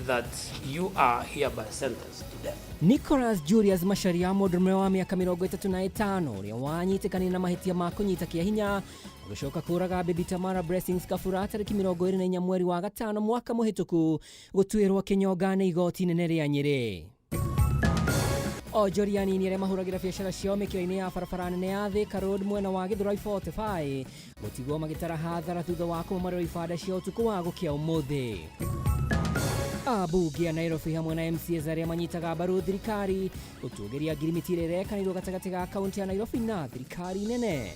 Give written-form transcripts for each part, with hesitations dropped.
That you are hereby sentenced to death. Nicholas Julius Macharia, mũndũrũme wa mĩaka 35 ũrĩa wanyitĩkanire na mahĩtia ma kũnyita kĩa hinya gũcoka kũraga Baby Tamara Blessings Kabura tarĩki 24 mweri wa gatano mwaka mũhĩtũku, gũtuĩrwo kĩnyonga nĩ igoti inene rĩa Nyĩrĩ. Onjoria anini arĩa mahũragĩra biacara ciao mĩkĩra-inĩ ya barabara nene ya Thika Road mwena wa Githurai 45 gũtigwo magĩtara hathara thutha wa kũmomorerwo ibanda cia ũtukũ wa gũkĩa ũmũthĩ. Ambunge a Nairobi hamwe na MCAs arĩa manyitaga mbaru thirikari gũtũgĩria ngirimiti ĩrĩa ĩrekanĩirwo gatagatĩ ga kaunti ya Nairobi na thirikari nene.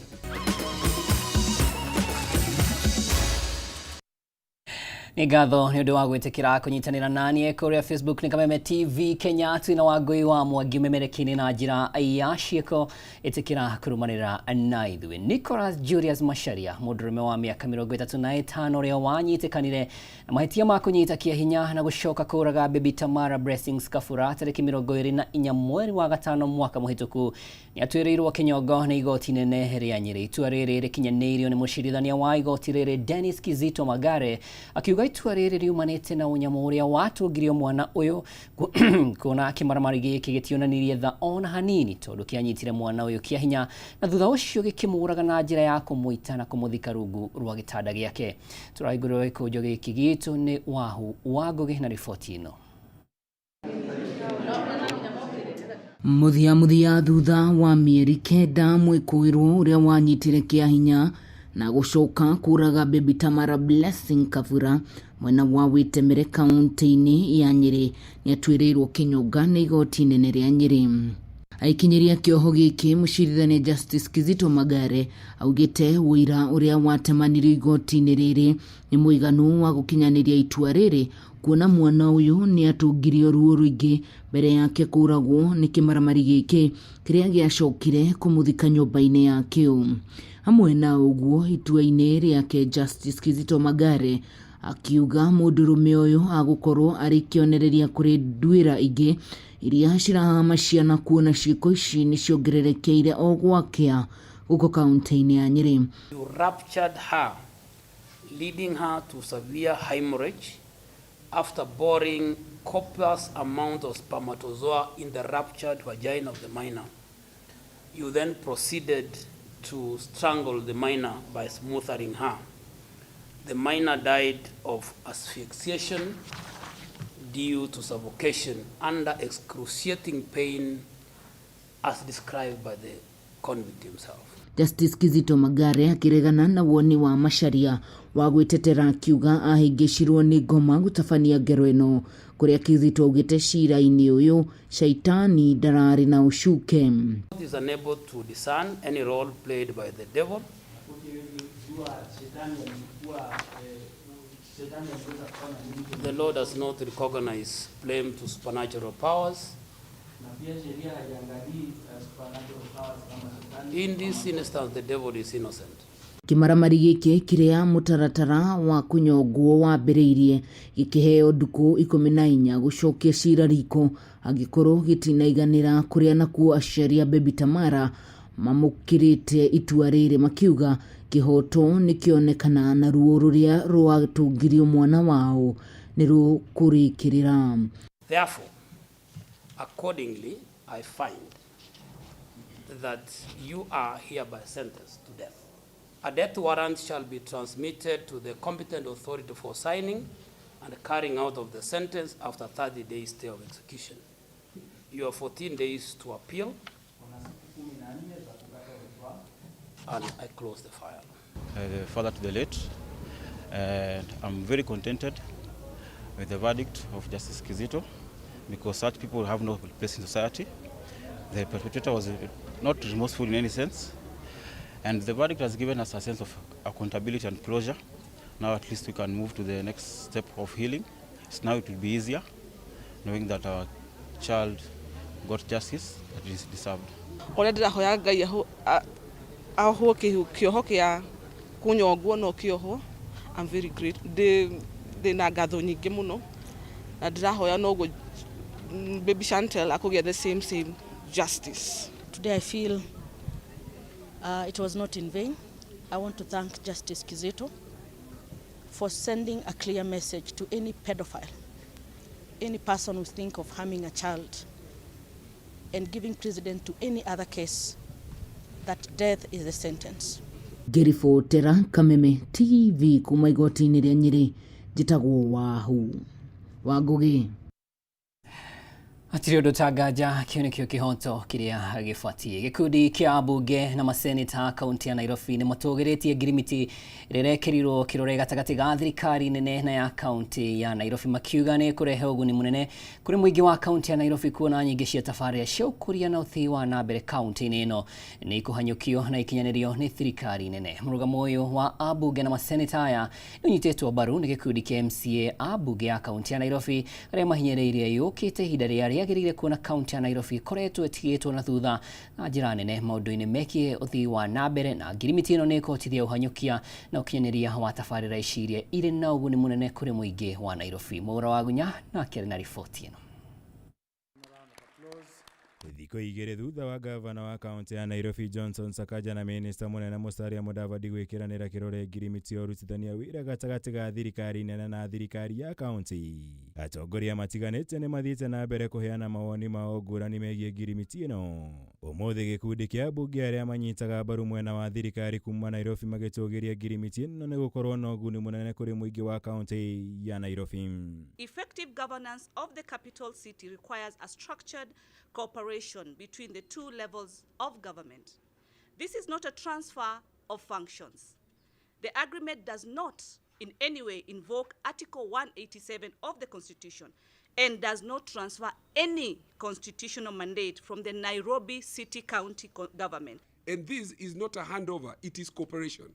Nĩ ngatho nĩ ũndũ wa gwĩtĩkĩra kũnyitanĩra naniĩ kũrĩa Facebook nĩ Kameme TV Kenya. Twĩna Wangũi wa Mwangi ũmemerekia-inĩ na njĩra ya ciĩko. Ĩtĩkĩra kũrũmanĩrĩra na ithuĩ. Nicholas Julius Macharia, mũndũrũme wa mĩaka 35 ũrĩa wanyitĩkanire na mahĩtia ma kũnyita kĩa hinya na gũcoka kũraga Baby Tamara Blessings Kabura tarĩki 24 mweri wa gatano mwaka mũhĩtũku, nĩatuĩrĩirwo kĩnyongo nĩ igoti inene rĩa Nyĩrĩ. Itua rĩrĩ rĩkinyanĩirio nĩ mũcirithania wa igoti rĩrĩ Dennis Kizito Magare, akiuga itua rĩrĩ riumanĩte na ũnyamũ ũrĩa watũngirio mwana ũyũ, kuona kĩmaramari gĩkĩ gĩtionanirie tha ona hanini tondũ kĩanyitire mwana ũyũ kĩa hinya na thutha ũcio gĩkĩmũraga na njĩra ya kũmũita na kũmũthika rungu rwa gĩtanda gĩake. Tũrahingũrĩrwo gĩkũnjo gĩkĩ gitũ nĩ Wahu wa Ngũgĩ na riboti ĩno. Mũthia mũthia thutha wa mĩeri 9, mwĩkũĩrwo ũrĩa wanyitire kĩa hinya na gũcoka kũraga Baby Tamara Blessing Kabura mwena wa Wĩtemere kaunti-inĩ ya Nyĩrĩ nĩatuĩrĩirwo kĩnyũnga nĩ igoti inene rĩa Nyĩrĩ. Aikinyĩria kĩoho gĩkĩ, mũcirithania Justice Kizito Magare augĩte ũira ũrĩa watemanirio igoti-inĩ rĩrĩ nĩ mũiganu wa gũkinyanĩria itua rĩrĩ, kuona mwana ũyũ nĩ atũngirio ruo rũingĩ mbere yake kũragwo nĩ kĩmaramari gĩkĩ kĩrĩa gĩacokire kũmũthika nyũmba-inĩ yakĩo. Hamwe na ũguo, itua-inĩ rĩake Justice Kizito Magare akiuga mũndũrũme ũyũ agũkorwo arĩ kĩonereria kũrĩ nduĩra ingĩ iria cirahama ciana, kuona ciĩko ici nĩ ciongererekeire o gwakĩa gũkũ kaunti-inĩ ya Nyĩrĩ. You ruptured her, leading her to severe hemorrhage after boring copious amount of spermatozoa in the ruptured vagina of the minor. You then proceeded to strangle the minor by smothering her. The minor died of asphyxiation due to suffocation under excruciating pain as described by the convict himself. Justice Kizito Magare akĩregana na woni wa Macharia wa gwĩtetera, akiuga ahĩngĩcirwo nĩ ngoma gũtabania ngero ĩno, kũrĩa Kizito augĩte cira-inĩ ũyũ shaitani ndararĩ na ũcuke. Is unable to discern any role played by the devil. The law does not recognize blame to supernatural powers. In this instance, the devil is innocent. Kĩmaramari gĩkĩ kĩrĩa mũtaratara wa kũnyongwo wambĩrĩirie gĩkĩheo ndukũ 14 gũcokia cira riko angĩkorwo gĩtinaiganĩra, kũrĩa nakuo aciari a Baby Tamara mamũkĩrĩte itua rĩrĩ makiuga kĩhoto nĩkĩonekana na ruo rũrĩa rwatũngirio mwana wao nĩ rũkũrĩkĩrĩra. Therefore, accordingly, I find that you are hereby sentenced to death. A death warrant shall be transmitted to the competent authority for signing and carrying out of the sentence after 30 days stay of execution. You have 14 days to appeal, and I close the file. The father to the late, and I'm very contented with the verdict of Justice Kizito, because such people have no place in society. The perpetrator was not remorseful in any sense, and the verdict has given us a sense of accountability and closure. Now at least we can move to the next step of healing. So now it will be easier knowing that our child got justice that is deserved. Ũrĩa ndĩrahoya Ngai ahohwo kĩoho kĩa kũnyongwo no kĩohwo. I'm very great, ndĩ na ngatho nyingĩ mũno na ndĩrahoya noguo Baby Chantel akũgĩa the same justice. Today I feel it was not in vain. I want to thank Justice Kizito for sending a clear message to any pedophile. Any person who think of harming a child and giving precedent to any other case, that death is the sentence. Ngĩribotera Kameme TV kuma igoti-inĩ rĩa Nyĩrĩ, njĩtagwo Wahu wa Ngũgĩ. Hatirĩ ũndũ ta nganja kĩu nĩkĩo kĩhoto kĩrĩa gĩbatiĩ. Gĩkundi kĩa ambunge na maseneta kaunti ya Nairobi nĩ matũgĩrĩtie ngirimiti ĩrĩa ĩrekĩrirwo kĩrore gatagatĩ ga thirikari nene na ya kaunti ya Nairobi, makiuga nĩ kũrehe ũguni mũnene kũrĩ mũingĩ wa kaunti ya Nairobi kuona nyingĩ cia tabarĩra cia ũkũria na ũthii wa na mbere kaunti-inĩ ĩno nĩ ikũhanyũkio na ikinyanĩrio nĩ thirikari nene. Mũrũgamo ũyũ wa ambunge na maseneta aya nĩ ũnyitĩtwo mbaru nĩ gĩkundi kĩa MCA ambunge ya kaunti ya Nairobi arĩa mahinyĩrĩirie yũkĩte ihinda rĩrĩa rĩagĩrĩire kuona kaunti ya Nairobi ĩkoretwo ĩtigĩtwo na thutha na njĩra nene maũndũ-inĩ megiĩ ũthii wa na mbere, na ngirimiti ĩno nĩ ĩkũhotithia ũhanyũkia na ũkinyanĩria wa tabarĩra ici iria irĩ na ũguni mũnene kũrĩ mũingĩ wa Nairobi. Mwaura wa Gunya nake arĩ na riboti ĩno. Thikũ igĩrĩ thutha wa gavana wa kaunti ya Nairobi Johnson Sakaja na minista mũnene Musalia Mudavadi gwĩkĩranĩra kĩrore ngirimiti ya ũrutithania wĩra gatagatĩ ga thirikari nene na thirikari ya kaunti, atongoria matiganĩte nĩ mathiĩte na mbere kũheana mawoni mao ngũrani megiĩ ngirimiti ĩno. Ũmũthĩ gĩkundi kĩa ambunge arĩa manyitaga mbaru mwena wa thirikari kuma Nairobi magĩtũgĩria ngirimiti ĩno nĩ gũkorwo na ũguni mũnene kũrĩ mũingĩ wa kaunti ya Nairobi. Effective governance of the capital city requires a structured cooperation between the two levels of government. This is not a transfer of functions. The agreement does not in any way invoke Article 187 of the Constitution and does not transfer any constitutional mandate from the Nairobi City County government. And this is not a handover, it is cooperation.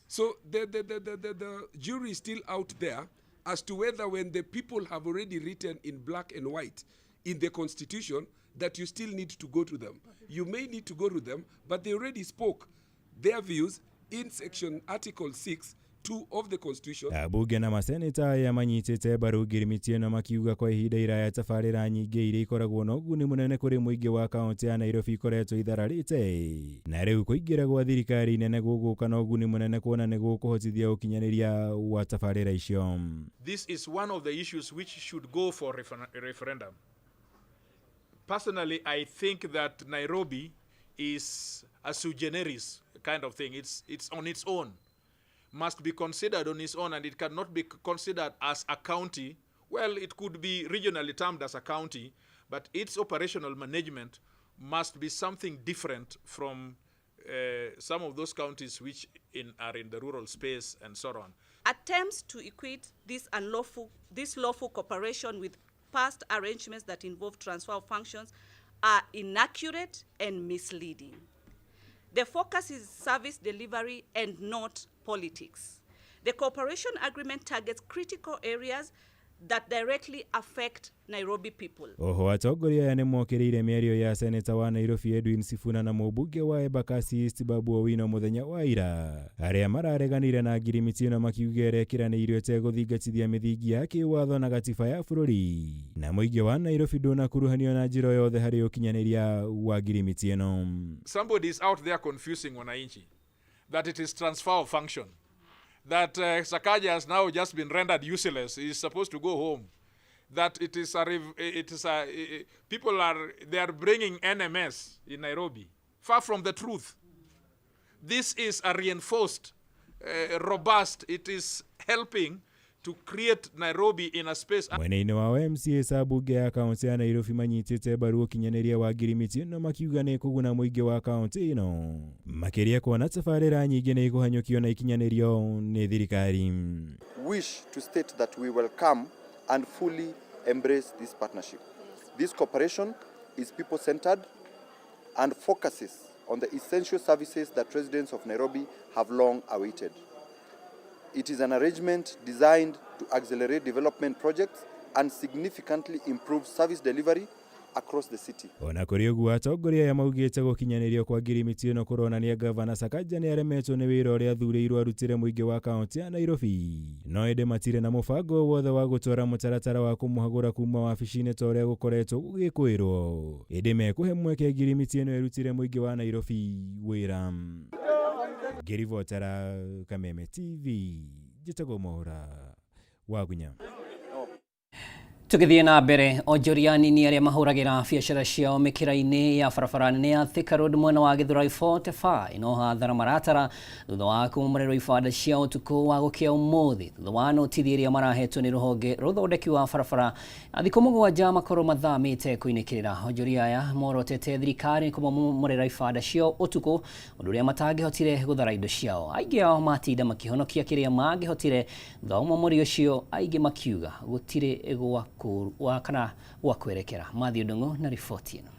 So the jury is still out there as to whether when the people have already written in black and white in the Constitution that you still need to go to them. You may need to go to them, but they already spoke their views in section Article 6(2) of the Constitution. Ambunge na maseneta aya manyitĩte mbaru ngirimiti ĩno makiuga kwa ihinda iraya tabarĩra nyingĩ iria ikoragwo na ũguni mũnene kũrĩ mũingĩ wa kaunti ya Nairobi ikoretwo ithararĩte, na rĩu kũingĩra gwa thirikari nene gũgũka na ũguni mũnene kuona nĩ gũkũhotithia ũkinyanĩria wa tabarĩra icio. This is one of the issues which should go for referendum. Personally, I think that Nairobi is a sui generis kind of thing. It's on its own, must be considered on its own, and it cannot be considered as a county. Well, it could be regionally termed as a county, but its operational management must be something different from some of those counties which are in the rural space and so on. Attempts to equate this lawful cooperation with past arrangements that involve transfer of functions are inaccurate and misleading. The focus is service delivery and not politics. The cooperation agreement targets critical areas that directly affect Nairobi people. Oho atongoria aya nĩmokĩrĩire mĩario ya seneta wa Nairobi Edwin Sifuna na mũmbunge wa Embakasi East Babu Owino mũthenya wa ira, arĩa marareganire na ngirimiti ĩno makiuga ĩrekĩranĩirio ĩtegũthingatithia mĩthingi ya kĩwatho na gatiba ya bũrũri, na mũingĩ wa Nairobi ndũnakuruhanio na njĩra yothe harĩ ũkinyanĩria wa ngirimiti ĩno. Somebody is out there confusing wananchi that it is transfer of function, that Sakaja has now just been rendered useless. He is supposed to go home. That it is people are bringing NMS in Nairobi. Far from the truth. This is a reinforced, robust. It is helping to create Nairobi in a space. Mwena-inĩ wa MCA ambunge ya kaunti ya Nairobi manyitĩte mbaru ũkinyanĩria wa ngirimiti ĩno makiuga nĩ kũguna mũingĩ wa kaunti ĩno, makĩria kuona tabarĩra nyingĩ nĩ ikũhanyũkio na ikinyanĩrio nĩ thirikari. Wish to state that we welcome and fully embrace this partnership. This cooperation is people-centered and focuses on the essential services that residents of Nairobi have long awaited. It is an arrangement designed to accelerate development projects and significantly improve service delivery across the city. Ona kũrĩ ũguo atongoria aya maugĩte gũkinyanĩrio kwa ngirimiti ĩno kũronania gavana Sakaja nĩ aremetwo nĩ wĩra ũrĩa athurĩirwo arutĩre mũingĩ wa kaunti ya Nairobi, no ĩndĩ matirĩ na mũbango wothe wa gũtwara mũtaratara wa kũmũhagũra kuma wabici-inĩ ta ũrĩa gũkoretwo gũgĩkwĩrwo, ĩndĩ mekũhe mweke ngirimiti ĩno ĩrutĩre mũingĩ wa Nairobi wĩra. Ngĩribotera Kameme TV, njĩtagwo Mwaura wa Gunya. Tũgĩthiĩ na mbere, onjoria anini arĩa mahũragĩra biacara ciao mĩkĩra-inĩ ya barabara nene ya Thika Road mwena wa Githurai 45 no hathara maratara thutha wa kũmomorerwo ibanda cia ũtukũ wa gũkĩa ũmũthĩ thutha wa notithi ĩrĩa marahetwo nĩ rũhonge rwa ũthondeki wa barabara na thikũ 7 makorwo mathamĩte kũinĩkĩrĩra. Onjoria aya morotete thirikari kũmomorera ibanda ciao ũtukũ, ũndũ ũrĩa matangĩhotire gũthara indo ciao. Aingĩ ao matinda makĩhonokia kĩrĩa mangĩhotire thutha wa ũmomori ũcio, aingĩ makiuga gũtirĩ gwa kana gwa kwerekera. Matthew Ndung'u na riboti ĩno.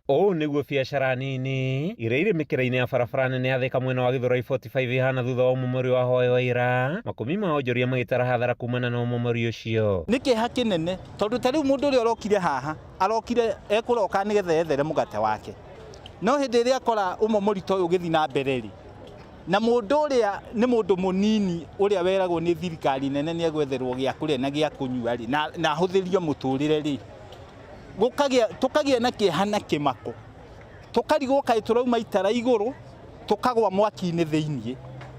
Ũũ nĩguo biacara nini iria irĩ mĩkĩra-inĩ ya barabara nene ya Thika mwena wa Githurai 45 ihana thutha wa ũmomori wa hwaĩ wa ira, makũmi ma onjoria magĩtara hathara kumana na ũmomori ũcio. Nĩ kĩeha kĩnene tondũ ta rĩu mũndũ ũrĩa ũrokire haha arokire ekũroka nĩgetha ethere mũgate wake, no hĩndĩ ĩrĩa akora ũmomori ta ũyũ ũgĩthiĩ na mbere rĩ, na mũndũ ũrĩa nĩ mũndũ mũnini ũrĩa weragwo nĩ thirikari nene nĩ egwetherwo gĩa kũrĩa na gĩa kũnyua rĩ, na ahũthĩrio mũtũrĩre rĩ, tũkagĩa na kĩeha na kĩmako, tũkarigwo kaĩ tũrauma itara igũrũ tũkagwa mwaki-inĩ thĩiniĩ,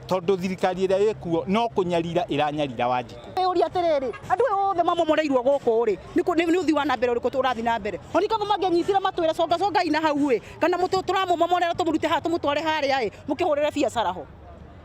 tondũ thirikari ĩrĩa ĩkuo no kũnyarira ĩranyarira Wanjikũ. Ũria atĩrĩrĩ, andũ aya othe mamomoreirwo gũkũ rĩ, nĩ ũthii wa na mbere ũrĩkũ tũrathiĩ na mbere? Ona kaba mangĩanyitire matwĩre conga congai na hau ĩ, kana tũramũmomorera tũmũrute haha tũmũtware harĩa ĩ, mũkĩhũrĩre biacara ho.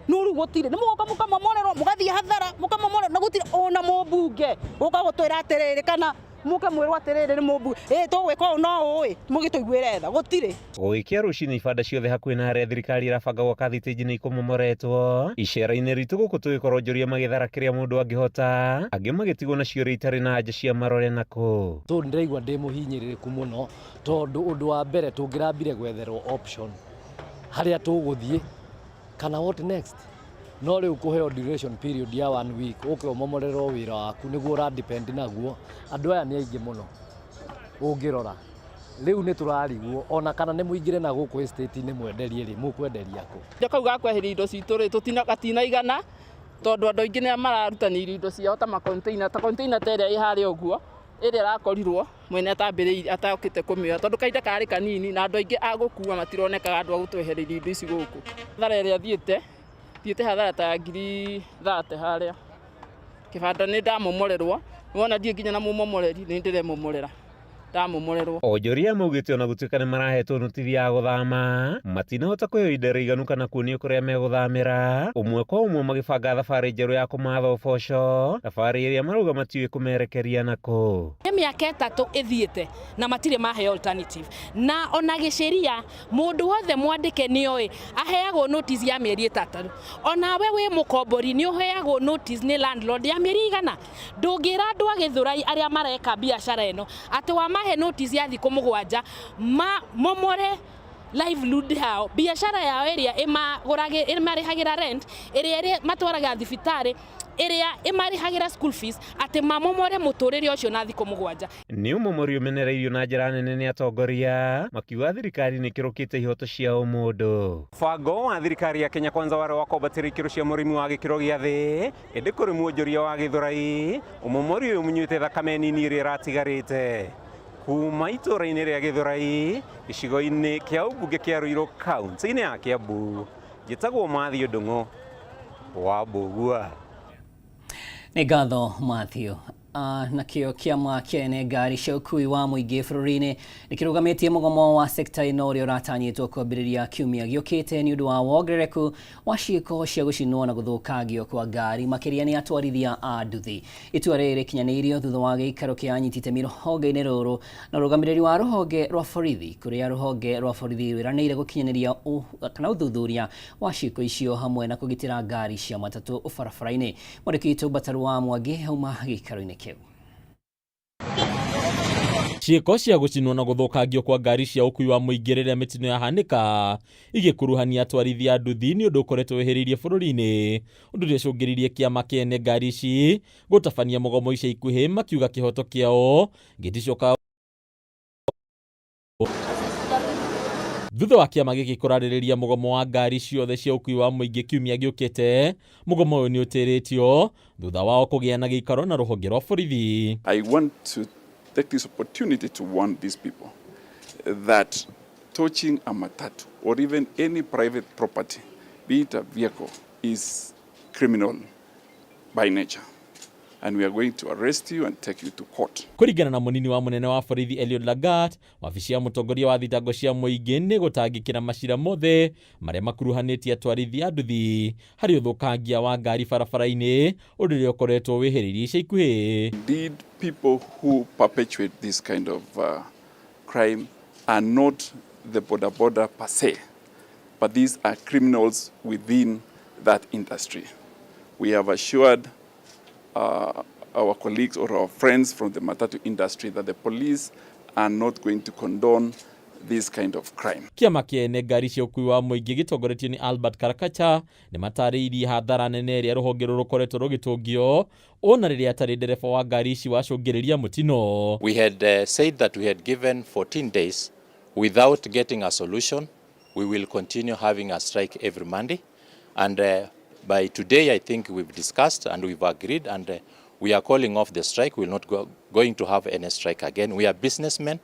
No rĩu gũtirĩ, nĩ mũgoka mũkamomorerwo, mũgathiĩ hathara, mũkamomorerwo, na gũtirĩ ona mũmbunge ũka gũtwĩra atĩrĩrĩ, kana mũke mwĩrwo atĩrĩrĩ nĩ mũmbunge, ĩ tũgwĩka ũũ no ũũ ĩ, mũgĩtũiguĩre tha, gũtirĩ. Gũgĩkĩa rũcinĩ ibanda ciothe hakuhĩ na harĩa thirikari ĩrabanga gwaka thitĩnji nĩ ikũmomoretwo. Icera-inĩ ritũ gũkũ tũgĩkorwo onjoria magĩthara kĩrĩa mũndũ angĩhota, angĩ magĩtigwo na ciũria itarĩ na anja cia marore nakũ. So ndĩraigua ndĩ mũhinyĩrĩrĩku mũno tondũ ũndũ wa mbere tũngĩrambire gwetherwo option harĩa tũgũthiĩ kana what next, no rĩu kũheo duration period ya 1 week ũke ũmomorerwo wĩra waku nĩguo ũra depend naguo. Andũ aya nĩ aingĩ mũno ũngĩrora rĩu nĩ tũrarigwo ona kana nĩ mũingĩre na gũkũ estate-inĩ mwenderie rĩ, mũkwenderia kũ? Kau ga kweheria indo citũ rĩ, gatinaigana tondũ andũ aingĩ nĩ mararutanĩirie indo ciao ta macontainer, ta container ta ĩrĩa ĩ harĩa ũguo ĩrĩa ĩrakorirwo mwene atambĩrĩirie atakĩte kũmĩoya tondũ kahinda karĩ kanini na andũ aingĩ a gũkua matironekaga andũ a gũtwehereria indo ici gũkũ. Hathara ĩrĩa thiĩte hathara ta 30,000 harĩa kĩbanda nĩ ndamomorerwo, wona ndiĩ nginya na mũmomoreri nĩ ndĩremomorera ndamomorerwo. Onjoria maugĩte ona gũtuĩka nĩ marahetwo notithi ya gũthama, matinahota kũheo ihinda rĩiganu kana kuonio kũrĩa megũthamĩra, ũmwe kwa ũmwe magĩbanga thabarĩ njerũ ya kũmatha ũboco, thabarĩ ĩrĩa marauga matiũĩ kũmerekeria nakũ. Nĩ mĩaka 3 ĩthiĩte na matirĩ maheo alternative, na ona gĩcĩria mũndũ wothe mwandĩke nĩoĩ aheagwo notice ya mĩeri 3. Onawe wĩ mũkombori nĩ ũheagwo notice nĩ landlord ya mĩeri 100. Ndũngĩra andũ a Gĩthũrai arĩa mareka biacara ĩno atĩ wamahe notice ya thikũ 7 mamomore livelihood yao, biacara yao ĩrĩa ĩmarĩhagĩra rent, ĩrĩa matwaraga thibitarĩ, ĩrĩa ĩmarĩhagĩra school fees, atĩ mamomore mũtũrĩre ũcio na thikũ 7. Nĩ ũmomori ũmenereirio na njĩra nene nĩ atongoria makiuga thirikari nĩ ĩkĩrũkĩte ihoto cia ũmũndũ. Mũbango wa thirikari ya Kenya Kwanza warĩ wa kwambatĩria ikĩro cia mũrĩmi wa gĩkĩro gĩa thĩ, ĩndĩ kũrĩ mwonjoria wa Gĩthũrai, ũmomori ũyũ ũmunyĩte thakame nini ĩrĩa ĩratigarĩte. Kuma itũũra-inĩ rĩa Gĩthũrai, gĩcigo-inĩ kĩa ũmbunge kĩa Ruiru kaunti-inĩ ya Kiambu, njĩtagwo Matthew Ndung'u wa Mbũgua. Nĩ ngatho Matthew. Nakĩo kĩama kĩa ene ngari cia ũkui wa mũingĩ bũrũri-inĩ nĩkĩrũgamĩtie mũgomo wa sekta ĩno ũrĩa ũratanyĩtwo kwambĩrĩria kiumia gĩũkĩte nĩ ũndũ wa wongerereku wa ciĩko cia gũcinwo na gũthũkangio kwa ngari makĩria nĩ atwarithia a nduthi. Itua rĩrĩ rĩkinyanĩirio thutha wa gĩikaro kĩa anyiti itemi rũhonge-inĩ rũrũ na ũrũgamĩrĩri wa rũhonge rwa borithi kũrĩa rũhonge rwa borithi rwĩranĩire gũkinyanĩria kana ũthuthuria wa ciĩko icio hamwe na kũgitĩra ngari cia matatũ barabara-inĩ. Mwandĩki witũ Mbataru wa Mwangi auma gĩikaro-inĩ kĩu. Ciĩko cia gũcinwo na gũthũkangio kwa ngari cia ũkui wa mũingĩ rĩrĩa mĩtino yahanĩka igĩkuruhania atwarithia a nduthi nĩ ũndũ ũkoretwo wĩhĩrĩirie bũrũri-inĩ, ũndũ ũrĩa ũcũngĩrĩirie kĩama kĩene ngari ici gũtabania mũgomo ica ikuhĩ makiuga kĩhoto kĩao gĩticokaga Thutha wa kĩama gĩkĩ kũrarĩrĩria mũgomo wa ngari ciothe cia ũkui wa mũingĩ kiumia gĩũkĩte, mũgomo ũyũ nĩ ũtĩrĩtio thutha wao kũgĩa na gĩikaro na rũhonge rwa borithi. I want to take this opportunity to warn these people that touching a matatu or even any private property, be it a vehicle, is criminal by nature. And we are going to arrest you and take you to court. Kũringana na mũnini wa mũnene wa borithi Eliud Lagat, wabici ya mũtongoria wa thitango cia mũingĩ nĩ gũtangĩkĩra macira mothe marĩa makuruhanĩtie atwarithia a nduthi harĩ ũthũkangia wa ngari barabara-inĩ, ũndũ ũrĩa ũkoretwo wĩhĩrĩirie ica ikuhĩ. Indeed, people who perpetuate this kind of crime are not the boda boda per se, but these are criminals within that industry. We have assured our colleagues or our friends from the matatu industry that the police are not going to condone this kind of crime. Kĩama kĩene ngari cia ũkui wa mũingĩ gĩtongoretio nĩ Albert Karakacha nĩ matarĩirie hathara nene ĩrĩa rũhonge rũrũ rũkoretwo rũgĩtũngio ona rĩrĩa atarĩ ndereba wa ngari ici wacũngĩrĩria mũtino. We had said that we had given 14 days without getting a solution. We will continue having a strike every Monday. And by today, I think we've discussed and we've agreed, and we are calling off the strike. We're not going to have any strike again. We are businessmen.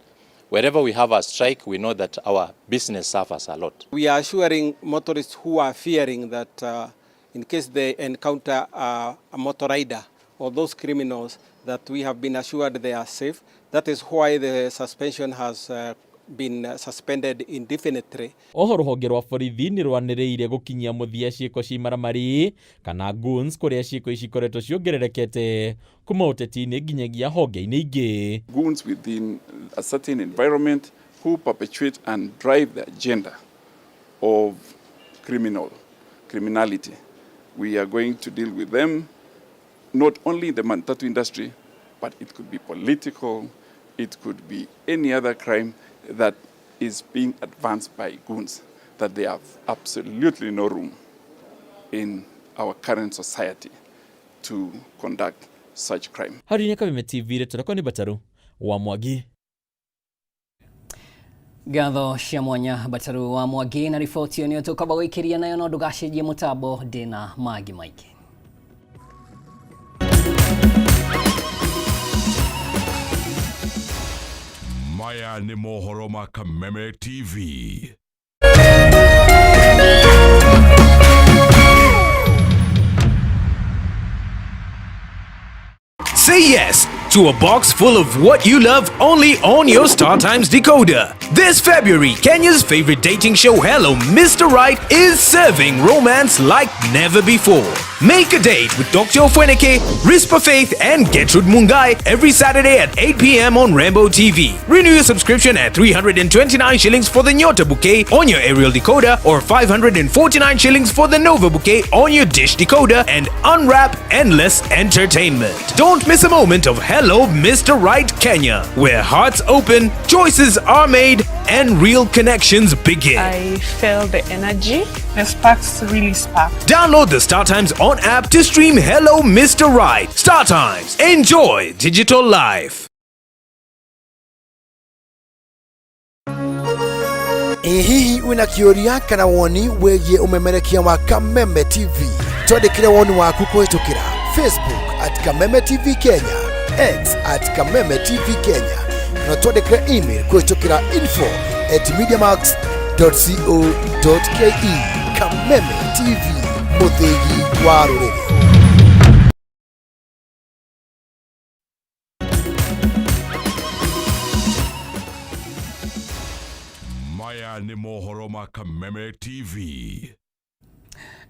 Wherever we have a strike, we know that our business suffers a lot. We are assuring motorists who are fearing that in case they encounter a motor rider or those criminals, that we have been assured they are safe. That is why the suspension has been suspended indefinitely. Oho rũhonge rwa borithi nĩ rwanĩrĩire gũkinyia mũthia ciĩko cia imaramari kana goons kũrĩa ciĩko ici ikoretwo ciongererekete kuma ũteti-inĩ nginyagia honge-inĩ ingĩ. Goons within a certain environment who perpetuate and drive the agenda of criminality. We are going to deal with them not only in the matatu industry, but it could be political, it could be any other crime that is being advanced by goons, that they have absolutely no room in our current society to conduct such crime. Harĩ Kameme TV, rĩtwa rĩakwa nĩ Bataru wa Mwangi. Ngatho cia mwanya Bataru wa Mwangi na riboti ĩyo nĩyo tũkwamba gũikĩria nayo, no ndũgacenjie mũtambo, ndĩna mangĩ maingĩ. Maya nĩ mohoro ma Kameme TV. Say yes to a box full of what you love only on your StarTimes decoder. This February, Kenya's favorite dating show Hello Mr. Right is serving romance like never before. Make a date with Dr. Ofweneke, Rispa Faith and Gertrude Mungai every Saturday at 8 p.m. on Rainbow TV. Renew your subscription at 329 shillings for the Nyota bouquet on your aerial decoder or 549 shillings for the Nova bouquet on your dish decoder and unwrap endless entertainment. Don't miss a moment of Hello Mr. Right Kenya, where hearts open, choices are made, and real connections begin. I felt the energy. The sparks really sparked. Download the StarTimes On app to stream Hello Mr. Right. StarTimes. Enjoy digital life. Ĩ hihi wĩna kĩũria kana woni wĩgiĩ ũmemerekia wa Kameme TV? Twandĩkĩre woni waku kũhĩtũkĩra Facebook at Kameme TV Kenya, X at Kameme TV Kenya, na twandĩkĩre email kũhĩtũkĩra info at mediamax.co.ke. Kameme TV, mũthĩgi wa rũrĩrĩ. Maya nĩ mohoro ma Kameme TV.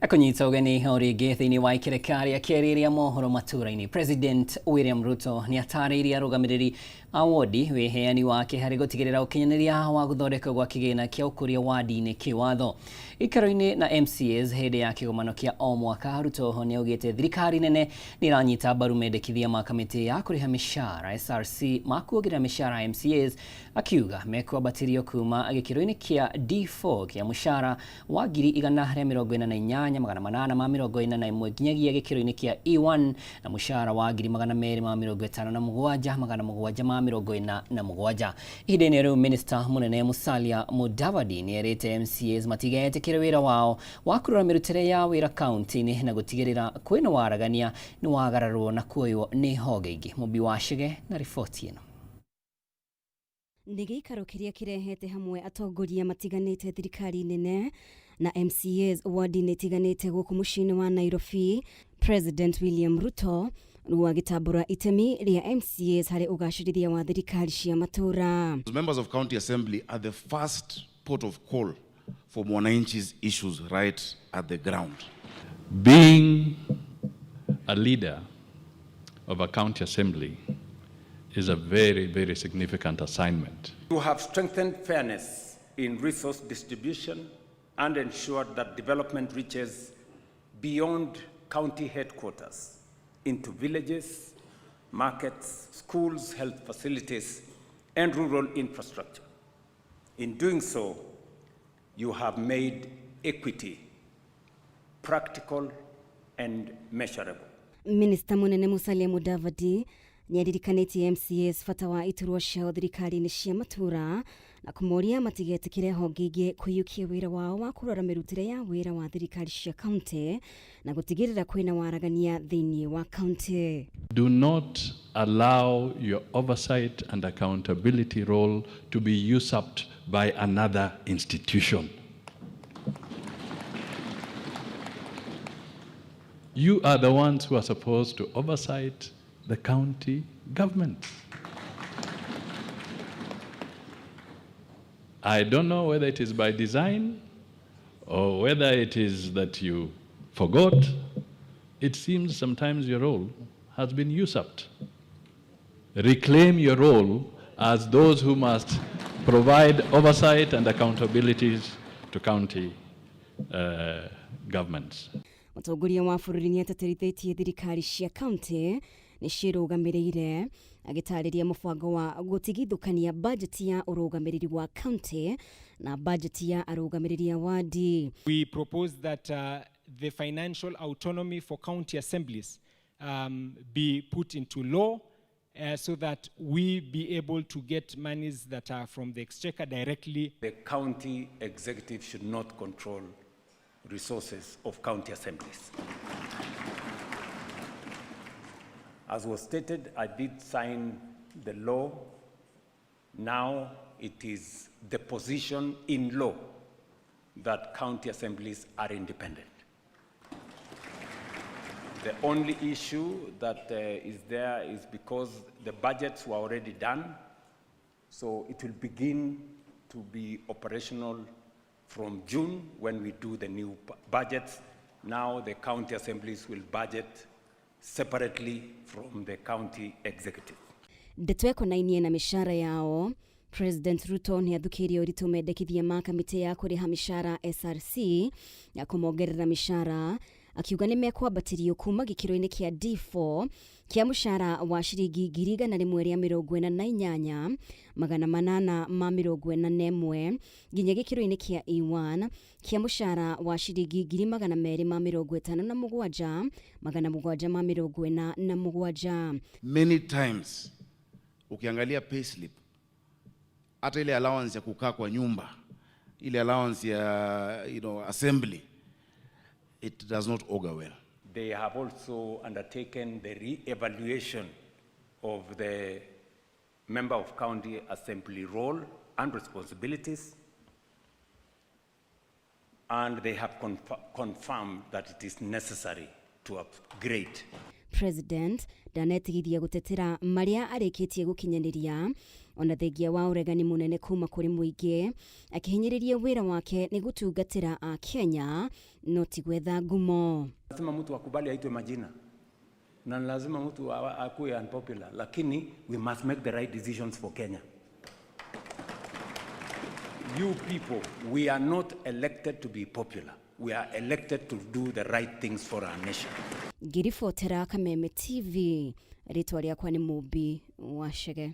Akũnyita ũgeni o rĩngĩ thĩinĩ wa ikereka rĩa kerĩ rĩa mohoro matũra-inĩ. President William Ruto nĩ atarĩirie arũgamĩrĩri a wodi wĩheani wake harĩ gũtigĩrĩra ũkinyanĩria wa gũthondekwo gwa kĩgĩna kĩa ũkũria wadi-inĩ kĩwatho. Gĩikaro-inĩ na MCAs hĩndĩ ya kĩgomano kĩa o mwaka, Ruto nĩ augĩte thirikari nene nĩ ĩranyita mbaru mendekithia ma kamĩtĩ ya kũrĩha mĩcara SRC ma kuongerera mĩcara ya MCAs, akiuga mekwambatĩrio kuma gĩkĩro-inĩ kĩa D4 kĩa mũcara wa 148,841 nginyagia gĩkĩro-inĩ kĩa E1 na mũcara wa 257,747. Ihinda-inĩ rĩu, Minister mũnene Musalia Mudavadi nĩ erĩte MCAs matigetĩkĩre wĩra wao wa kũrora mĩrutĩre ya wĩra kaunti-inĩ na gũtigĩrĩra kwĩna waragania nĩ wagararwo na kuoywo nĩ honge ingĩ. Mũmbi wa Chege na riboti ĩno. Nĩ gĩikaro kĩrĩa kĩrehete hamwe atongoria matiganĩte thirikari nene na MCAs wadi-inĩ itiganĩte gũkũ mũciĩ-inĩ wa Nairobi. President William Ruto Rĩu agĩtambũra itemi rĩa MCAs harĩ ũgacĩrithia wa thirikari cia matũũra. Members of county assembly are the first port of call for mwananchi's issues right at the ground. Being a leader of a county assembly is a very, very significant assignment. To have strengthened fairness in resource distribution and ensured that development reaches beyond county headquarters into villages, markets, schools, health facilities, and rural infrastructure. In doing so, you have made equity practical and measurable. Minista munene Musalia Mudavadi nĩaririkanĩtie MCAs bata wa iturwa ciao thirikari-inĩ cia matũũra na kũmoria matigetĩkĩre honge ingĩ kũiyũkia wĩra wao wa kũrora mĩrutĩre ya wĩra wa thirikari cia kaunti na gũtigĩrĩra kwĩna waragania thĩinĩ wa kaunti. Do not allow your oversight and accountability role to be usurped by another institution. You are the ones who are supposed to oversight the county government. I don't know whether it is by design or whether it is that you forgot. It seems sometimes your role has been usurped. Reclaim your role as those who must provide oversight and accountabilities to county governments. Mũtongoria wa bũrũri nĩatĩtĩrithĩtie thirikari cia kaunti nĩ ciĩrũgamĩrĩire agĩtarĩria mũbango wa gũtigithũkania bajeti ya ũrũgamĩrĩri wa kaunti na bajeti ya arũgamĩrĩri a wadi. We propose that the financial autonomy for county assemblies be put into law so that we be able to get monies that are from the exchequer directly. The county executive should not control resources of county assemblies. As was stated, I did sign the law. Now it is the position in law that county assemblies are independent. The only issue that is there is because the budgets were already done, so it will begin to be operational from June when we do the new budgets. Now the county assemblies will budget separately from the county executive. Ndeto ĩkonainie na mĩcara yao, President Ruto nĩ athũkĩirie ũritũ mendekithia ma kamĩtĩ ya kũrĩha mĩcara SRC ya kũmongerera mĩcara, akiuga nĩ mekwambatĩrio kuma gĩkĩro-inĩ kĩa D4 kĩa mũcara wa ciringi 148,841 nginya gĩkĩro-inĩ kĩa E1 kĩa mũcara wa ciringi 257,747. Many times ukiangalia payslip, hata ile allowance ya kukaa kwa nyumba, ile allowance ya assembly, it does not augur well. They have also undertaken the re-evaluation of the member of county assembly role and responsibilities, and they have confirmed that it is necessary to upgrade. President ndanetigithia gũtetera marĩa arĩkĩtie gũkinyanĩria ona thengia wa ũregani mũnene kuma kũrĩ mũingĩ, akĩhinyĩrĩria wĩra wake nĩ gũtungatĩra a Kenya no ti gwetha ngumo. Lazima mtu akubali aitwe majina na lazima mtu akuwe unpopular, lakini we must make the right decisions for Kenya. You people, we are not elected to be popular. We are elected to do the right things for our nation. Ngĩribotera Kameme TV, rĩtwa rĩakwa nĩ Mũmbi wa Chege.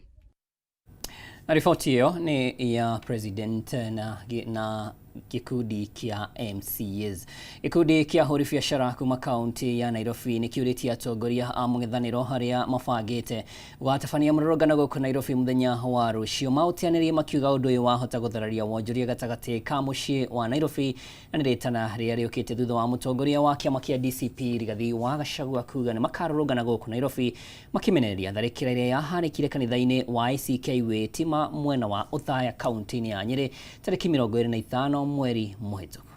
Na riboti ĩyo nĩ ya President na gĩkundi kĩa MCAs. Gĩkundi kĩa ahũri biacara kuma kaunti ya Nairobi nĩ kĩũrĩtie atongoria a mũng'ethanĩro arĩa mabangĩte gũgatabania mũrũrũngano gũkũ Nairobi mũthenya wa rũciũ. Maũteanĩrie makiuga ũndũ ũyũ wahota gũthararia wonjoria gatagatĩ ka mũciĩ wa Nairobi na nĩ rĩtana rĩrĩa rĩũkĩte thutha wa mũtongoria wa kĩama kĩa DCP Rigathi wa Gachagua kuga nĩ makarũrũngana gũkũ Nairobi makĩmenereria tharĩkĩra ĩrĩa yahanĩkire kanitha-inĩ wa ACK Witima mwena wa Othaya kaunti-inĩ ya Nyĩrĩ tarĩki 25 mweri mũhĩtũku.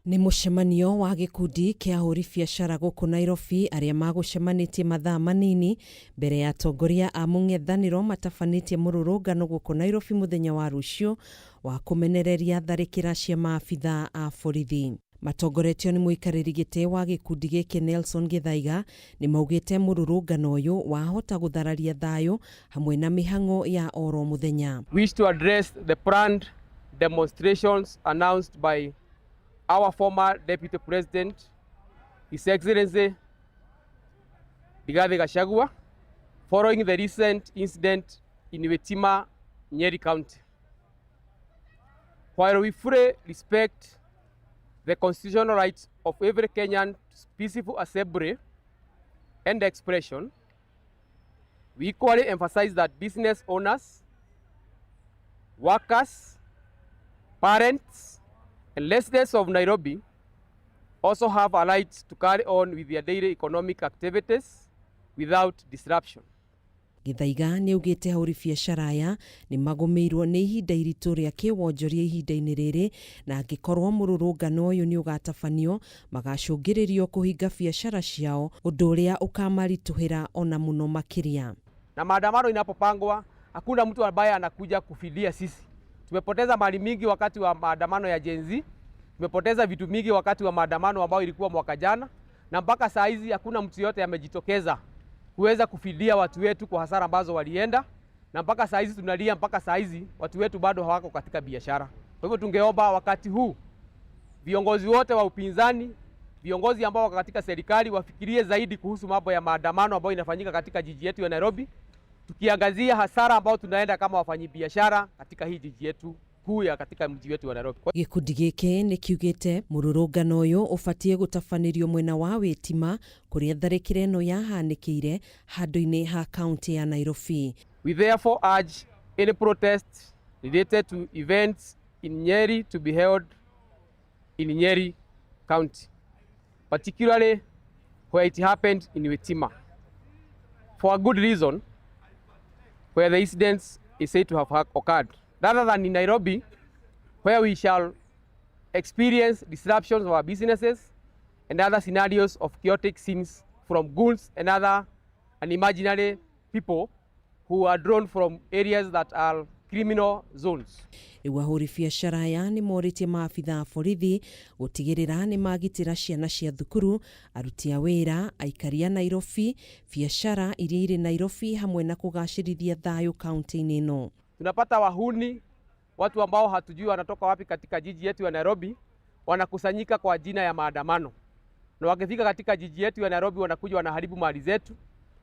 Nĩ mũcemanio wa gĩkundi kĩa ahũri biacara gũkũ Nairobi arĩa magũcemanĩtie mathaa manini mbere ya atongoria a mũng'ethanĩro matabanĩtie mũrũrũngano gũkũ Nairobi mũthenya wa rũciũ wa kũmenereria tharĩkĩra cia maabithaa a borithi. Matongoretio nĩ mũikarĩri gĩtĩ wa gĩkundi gĩkĩ Nelson Gĩthaiga nĩ maugĩte mũrũrũngano ũyũ wahota gũthararia thayũ hamwe na mĩhang'o ya oro mũthenya. Wish to address the planned demonstrations announced by our former Deputy President, His Excellency Rigathi Gachagua, following the recent incident in Witima, Nyeri County. While we fully respect the constitutional rights of every Kenyan to peaceful assembly and expression, we equally emphasize that business owners, workers, parents, and residents of Nairobi also have a right to carry on with their daily economic activities without disruption. Gĩthaiga nĩ augĩte ahũri biacara aya nĩ magũmĩirwo nĩ ihinda iritũ rĩa kĩwonjoria ihinda-inĩ rĩrĩ na angĩkorwo mũrũrũngano ũyũ nĩ ũgatabanio magacũngĩrĩrio kũhinga biacara ciao ũndũ ũrĩa ũkamaritũhĩra ona mũno makĩria. Na maandamano inapopangwa hakuna mtu ambaye anakuja kufidia sisi. Tumepoteza mali mingi wakati wa maandamano ya Gen Z, tumepoteza vitu mingi wakati wa maandamano ambayo ilikuwa mwaka jana, na mpaka saa hizi hakuna mtu yote amejitokeza kuweza kufidia watu wetu kwa hasara ambazo walienda, na mpaka saa hizi tunalia, mpaka saa hizi watu wetu bado hawako katika biashara. Kwa hivyo tungeomba wakati huu viongozi wote wa upinzani, viongozi ambao wako katika serikali wafikirie zaidi kuhusu mambo ya maandamano ambayo inafanyika katika jiji yetu ya Nairobi, tukiangazia hasara ambayo tunaenda kama wafanyibiashara katika hii jiji yetu kuu ya katika mji wetu wa Nairobi. Gĩkundi gĩkĩ nĩ kiugĩte mũrũrũngano ũyũ ũbatiĩ gũtabanĩrio mwena wa Witima kũrĩa tharĩkĩra ĩno yahanĩkĩire handũ-inĩ ha kaunti ya Nairobi. We therefore urge any protest related to events in Nyeri to be held in Nyeri County, particularly where it happened in Witima, for a good reason, where the incident is said to have occurred, rather than in Nairobi, where we shall experience disruptions of our businesses and other scenarios of chaotic scenes from goons and other unimaginary people who are drawn from areas that are criminal zones. Rĩu ahũri biacara aya nĩ morĩtie maabitha a borithi gũtigĩrĩra nĩ magitĩra ciana cia thukuru, aruti a wĩra, aikari a Nairobi, biacara iria irĩ Nairobi hamwe na kũgacĩrithia thayũ kaunti-inĩ ĩno. Tunapata wahuni, watu ambao hatujui wanatoka wapi katika jiji yetu ya Nairobi, wanakusanyika kwa jina ya maandamano, na wakifika katika jiji yetu ya Nairobi wanakuja wanaharibu mali zetu,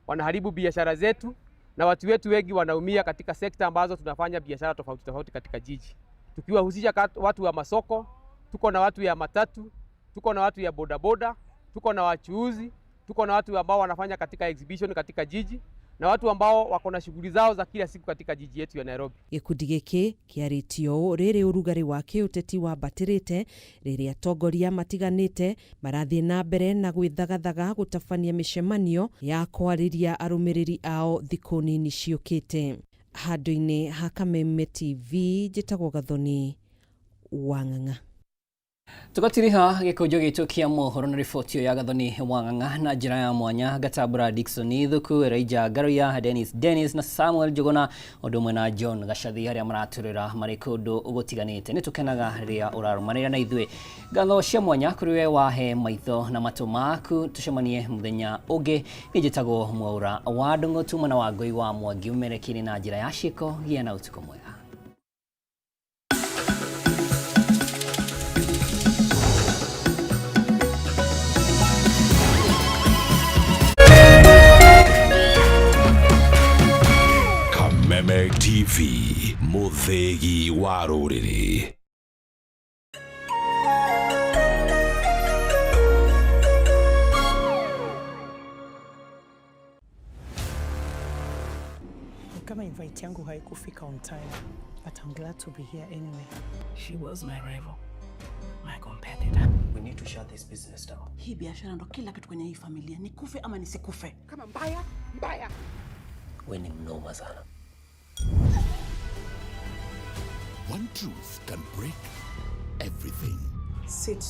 wanaharibu biashara zetu, na watu wetu wengi wanaumia katika sekta ambazo tunafanya biashara tofauti tofauti katika jiji, tukiwahusisha watu wa masoko, tuko na watu ya matatu, tuko na watu ya bodaboda, tuko na wachuuzi, tuko na watu ambao wanafanya katika exhibition katika jiji, na watu ambao wako na shughuli zao za kila siku katika jiji yetu ya Nairobi. Gĩkundi gĩkĩ kĩarĩtio ũũ rĩrĩ ũrugarĩ wa kĩũteti wambatĩrĩte rĩrĩa atongoria matiganĩte marathiĩ na mbere na gwĩthagathaga gũtabania mĩcemanio ya kwarĩria arũmĩrĩri ao thikũ nini ciũkĩte. Handũ-inĩ ha Kameme TV njĩtagwo Gathoni Wang'ang'a. Tugatiriha gĩkũnjo gitũ kĩa mohoro na riboti ĩyo ya Gathoni Wang'ang'a na njĩra ya mwanya ngatambũra Dickson Ithuku, Elijah Ngaruiya, Dennis Dennis na Samuel Njuguna ũndũ ũmwe na John Gacathi arĩa maratũrĩra marĩ kũndũ gũtiganĩte. Nĩ tũkenaga rĩrĩa ũrarũmanĩrĩra na ithuĩ. Ngatho cia mwanya kũrĩ we wahe maitho na matũ maku, tũcemanie mũthenya ũngĩ. Niĩ njĩtagwo Mwaura wa Ndung'u, tuma na Wangũi wa Mwangi ũmerekeire na njĩra ya ciĩko. Gĩa na ũtukũ mwega. Kameme TV, mũthĩgi wa rũrĩrĩ. Kama invite yangu haikufika on time, but I'm glad to be here anyway. She was my rival, my competitor. We need to shut this business down. Hii biashara ndo kila kitu kwenye hii familia, nikufe ama nisikufe. Kama mbaya mbaya. We ni mnoma sana. One truth can break everything. Sit.